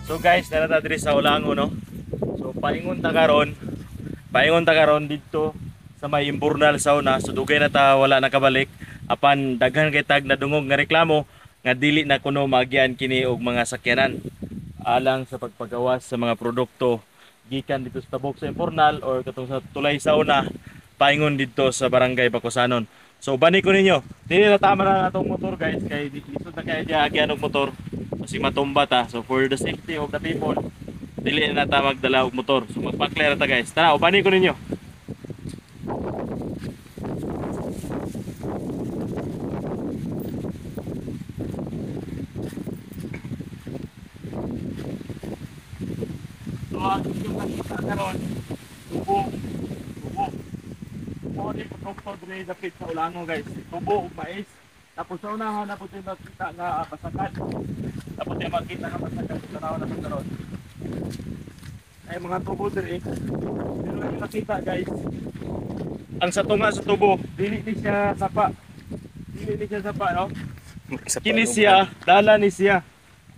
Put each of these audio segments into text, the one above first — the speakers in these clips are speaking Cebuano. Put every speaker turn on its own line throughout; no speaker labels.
So guys, naa ta diri sa Olango, no. So paingon ta karon. Paingon ta karon didto sa may Imburnal sauna. So dugay na ta wala nakabalik, apan daghan kay tag nadungog nga reklamo nga dili na kuno maagyan kini og mga sakyanan alang sa pagpagawas sa mga produkto gikan dito sa tabok sa Imburnal or katong sa Tulay Sauna paingon didto sa Barangay Bacosanon. So bani ko ninyo, dili na tama na atong motor, guys, kay lisod na kay diya agyan og motor kasi matumba ta. So for the safety of the people, dili na ta magdala og motor. So magpa-clear ta, guys. Tara, ubani ko ninyo. So ang inyong nakita karon, tubo, tubo. Mao ni produkto diri dapit sa Olango, guys. Tubo ug mais. Tapos sa unahan na po tayo makita nga basakan. Tapos tayo makita nga basakan sa tanaw na po karon. Ay mga tubo diri. Pero yung nakita, guys, ang sa tunga sa tubo, dili ni siya sapa. Dili ni siya sapa, no? Kini siya, dala ni siya.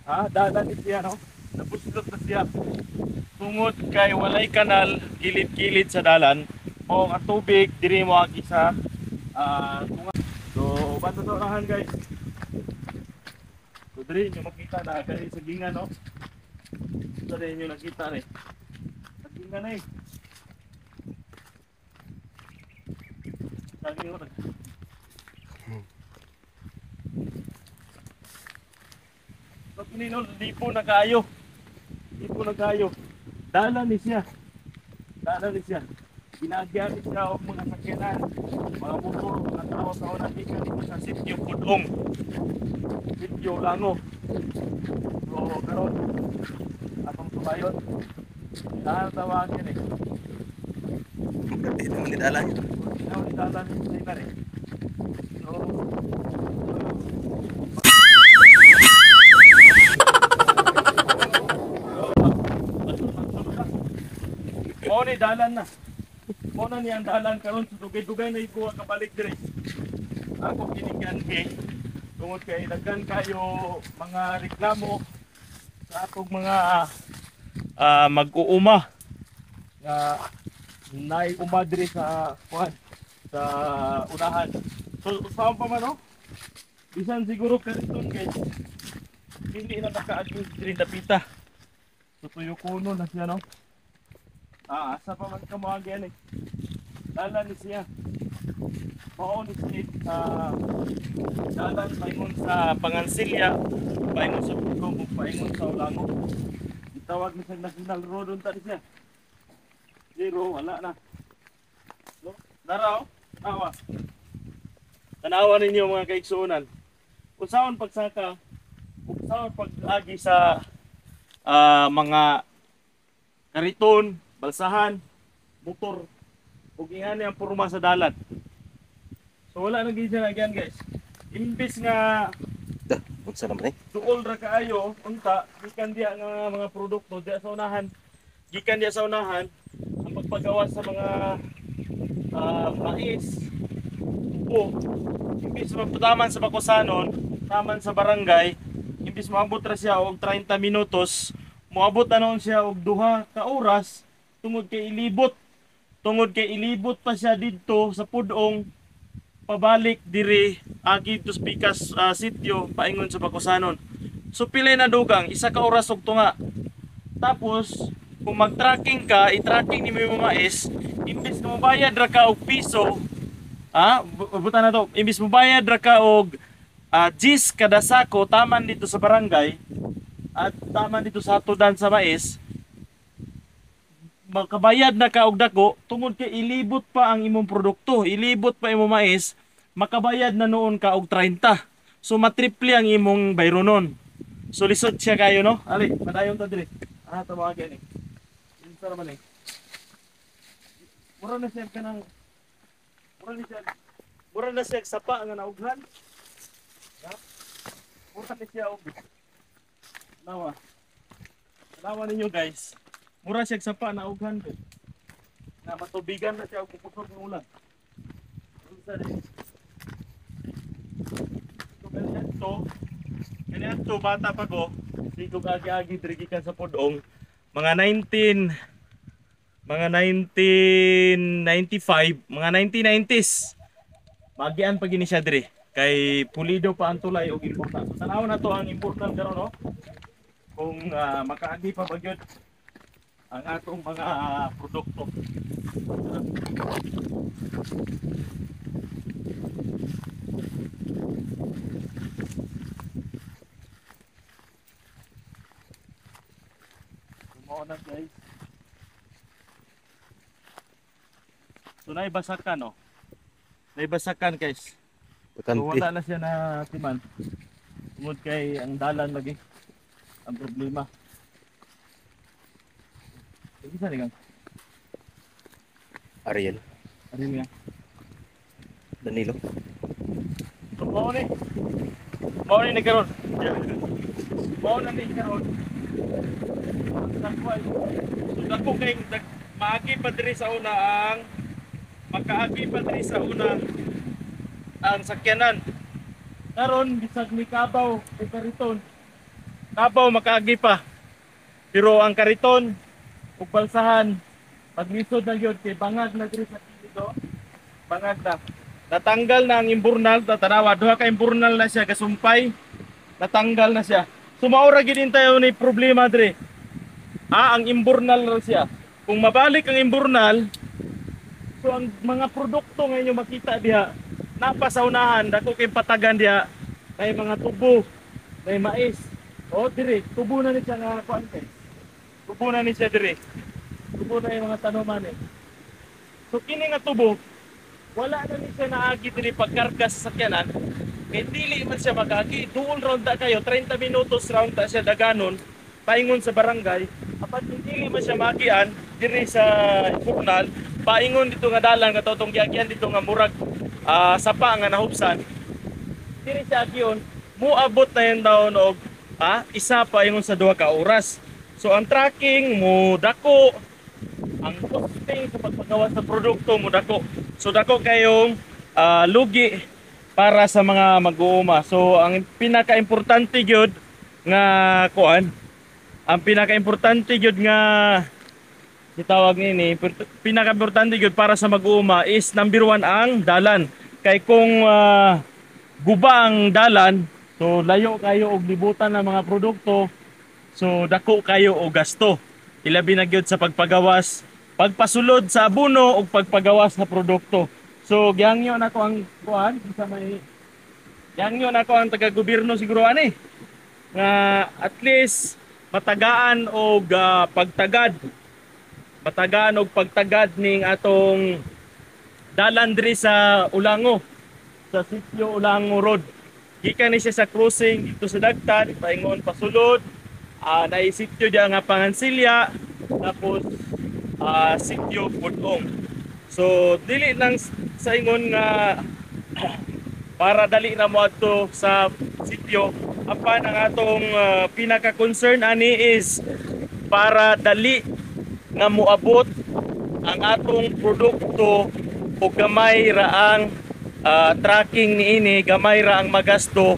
Ha, dala ni siya, no? Nabuslot na siya. Tungod kay walay kanal gilid-gilid sa dalan, o ang tubig diri mo agi sa tunga. So bato sa unahan, guys. So diri nyo makita na kay sa gingan, no? So diri nyo nakita ni. Sa gingan na eh. Sa gingan. So kini, no, lipo na kaayo. Lipo na kaayo. Dala ni siya. Dala ni siya. Ginagyan siya og mga sakyanan, mga motor, mga tao sa una gikan dito sa sitio Pudong, sitio Lango. So karon atong subayon. Dahil tawagin eh.
Hindi naman ni dalan.
Hindi naman ni dalan ni Neymar eh. So mao ni dalan na. Mao na niyang dalan karon sa dugay-dugay na ikuha kabalik diri. Ako kinigyan kay tungod kay daghan kayo mga reklamo sa atong mga mag-uuma nga naay uma diri sa kuan sa unahan. So usahan pa man, no? Bisan siguro kariton, guys. Hindi na makaagi diri dapita. So tuyo kuno na siya, no? Ah, asa pa man ka moagi ani. Dalan ni siya. Mao ni siya dalan paingon sa Pangansilya, paingon sa Pugong, ug paingon sa Olango. Gitawag ni sa National Road unta ni siya. Zero, wala na. No? Nara, oh. Tanawa. Tanawa ninyo, mga kaigsuonan. Usaon pagsaka, usaon pag-agi sa mga kariton, balsahan, motor, ug ingani ang porma sa dalan. So wala na gid siya nagyan, guys. Imbis nga
Unsa naman eh?
Duol ra kaayo unta gikan diya nga mga produkto diya sa unahan. Gikan diya sa unahan ang pagpagawas sa mga mais, tubo. Imbis magputaman sa Bacosanon, taman sa barangay, imbis moabot ra siya og 30 minutos, moabot na noon siya og 2 ka oras tungod kay ilibot. Tungod kay ilibot pa siya didto sa Pudong pabalik diri agi to Pikas sitio paingon sa Bacosanon. So pila na dugang 1 ka oras og tunga. Tapos kung mag-tracking ka, i-tracking nimo imong mais, imbis na mobayad ra ka og piso, butan na to, imbis mobayad ra ka og 10 kada sako taman dito sa barangay at taman dito sa hatudan sa mais, makabayad na ka og dako tungod kay ilibot pa ang imong produkto, ilibot pa imong mais, makabayad na noon ka og 30. So matriple ang imong bayronon. So lisod siya kayo, no? Ali, padayon ta diri. Ah, tama gani. Unsa ra man eh? Mura na siya kanang mura na siya sapa nga naughan. Ha? Mura na siya og Tanawa. Tanawa ninyo, guys. Mura siya sapa na ughan ko. Na matubigan na siya og pupusok ng ulan. Unsa ni? So kaniadto bata pa ko. Sigog agi-agi diri gikan sa Pudong mga 19 mga 1995, mga 1990s. Magian pa gini siya diri kay pulido pa ang tulay og important. So tan-aw na to ang important karon, no? Kung makaagi pa ba gyud ang atong mga produkto. Mao na, guys. So naibasakan, no? Naibasakan, guys. So
Bakante.
Wala na siya na timan. Tungod kay ang dalan lagi ang problema. Sige sa kang.
Ariel.
Ano niya?
Danilo.
So mao ni. Mao ni nagkaroon. Mao na ni karon. So dako kay maagi pa diri sa una ang makaagi pa diri sa una ang sakyanan. Karon bisag ni kabaw o kariton. Kabaw makaagi pa. Pero ang kariton ug balsahan paglisod na gyud kay bangag na diri sa kilid, oh. Bangag na. Natanggal na ang imburnal, tatanawa duha ka imburnal na siya kasumpay. Natanggal na siya. So mao ra gyud tayo ni problema diri. Ah, ang imburnal ra siya. Kung mabalik ang imburnal, so ang mga produkto nga inyo makita diha, napasaunahan, dako kay patagan diha, may mga tubo, may mais. O diri, tubo na ni siya nga kuan, guys. Tubo na ni siya diri. Tubo na yung mga tanoman eh. So kini nga tubo, wala na ni siya naagi diri pagkarga sa sakyanan. Kay dili man siya makaagi, duol round ta kayo, 30 minutos round ta siya daganon, paingon sa barangay. Apan dili man siya maagian diri sa Burnal, paingon dito nga dalan nga totong giagian dito nga murag sapa nga nahupsan. Diri siya agion, muabot na yun daw og isa pa ingon sa 2 ka oras. So ang tracking mo dako, ang costing sa pagpagawa sa produkto mo dako. So dako kayong lugi para sa mga mag-uuma. So ang pinaka-importante gyud nga kuan, ang pinaka-importante gyud nga gitawag niini, pinaka-importante gyud para sa mag-uuma is number 1 ang dalan. Kay kung guba ang dalan, so layo kayo og libutan ng mga produkto, so dako kayo og gasto. Ilabi na gyud sa pagpagawas, pagpasulod sa abono ug pagpagawas sa produkto. So gihangyo nako ang kuan sa may gihangyo nako ang taga-gobyerno siguro ani nga at least matagaan og pagtagad. Matagaan og pagtagad ning atong dalan diri sa Olango, sa sitio Olango Road. Gikan ni siya sa crossing dito sa Dagtan, paingon pasulod, naay sitio diya nga Pangansilya, tapos sitio Pudong. So dili lang sa ingon nga para dali na mo adto sa sitio, apan ang atong pinaka-concern ani is para dali nga moabot ang atong produkto o gamay ra ang tracking niini, gamay ra ang magasto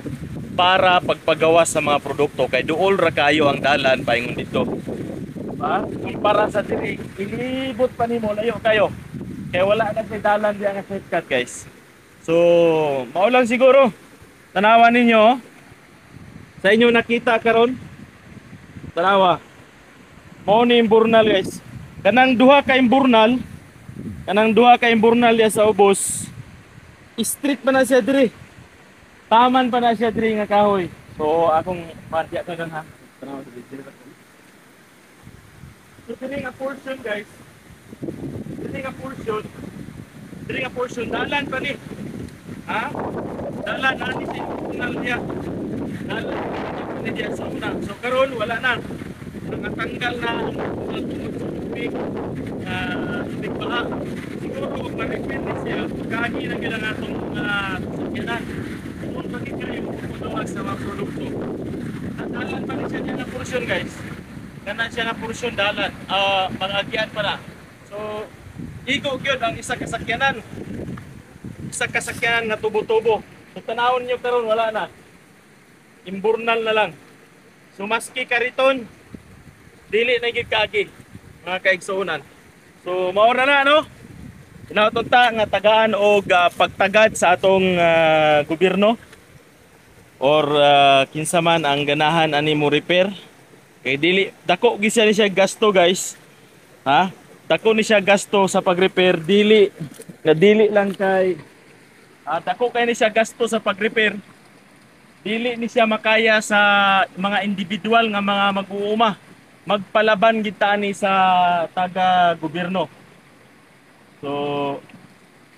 para pagpagawa sa mga produkto kay duol ra kayo ang dalan paingon dito. Diba? Kumpara sa diri, ilibot pa nimo layo kayo. Kay wala na kay dalan diya nga shortcut, guys. So, mao lang siguro. Tanawa ninyo sa inyo nakita karon. Tanawa. Mao ni imburnal, guys. Kanang duha ka imburnal, kanang duha ka imburnal diya sa ubos. Street pa na siya diri. Taman pa na siya diri nga kahoy. So akong party ka ha. Tanawa diri diri. So diri nga portion, guys. Diri nga portion. Diri nga portion dalan pa ni. Ha? Dalan ani sa imburnal diya. Dalan ni diya sa una. So karon wala na. Nakatanggal na ang tungod sa tubig, tubig baha. Siguro kung ma-repair ni siya, pagkaagi na gyud ang atong mga sakyanan. Kung bakit kayo pagpagawa sa mga produkto. At dalan pa rin siya niya na portion, guys. Kanan siya na portion dalan. Pang-agian pala. So, igo gyud ang isa ka sakyanan. Isa ka sakyanan nga tubo-tubo. So, tanawon niyo karon wala na. Imburnal na lang. So maski kariton, dili na gyud kaagi, mga kaigsuonan. So mao ra na, no. Hinaot ta nga tagaan og pagtagad sa atong gobyerno or kinsa man ang ganahan ani mo repair kay dili dako gyud siya ni siya gasto, guys, ha. Dako ni siya gasto sa pag-repair, dili nga dili lang kay dako kay ni siya gasto sa pag-repair, dili ni siya makaya sa mga individual nga mga mag-uuma. Magpalaban gid ta ani sa taga gobyerno. So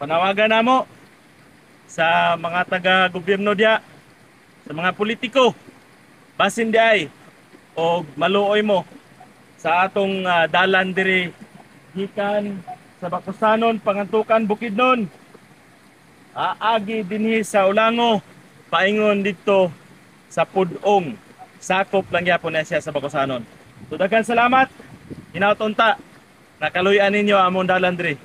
panawagan namo sa mga taga gobyerno diya, sa mga politiko, basin di ay og maluoy mo sa atong dalan diri gikan sa Bakusanon pangantukan Bukidnon, aagi dinhi sa Olango paingon didto sa Pudong. Sakop lang gyapon na siya sa Bakusanon. So daghan salamat. Hinaot unta nakaluy-an ninyo among dalan diri.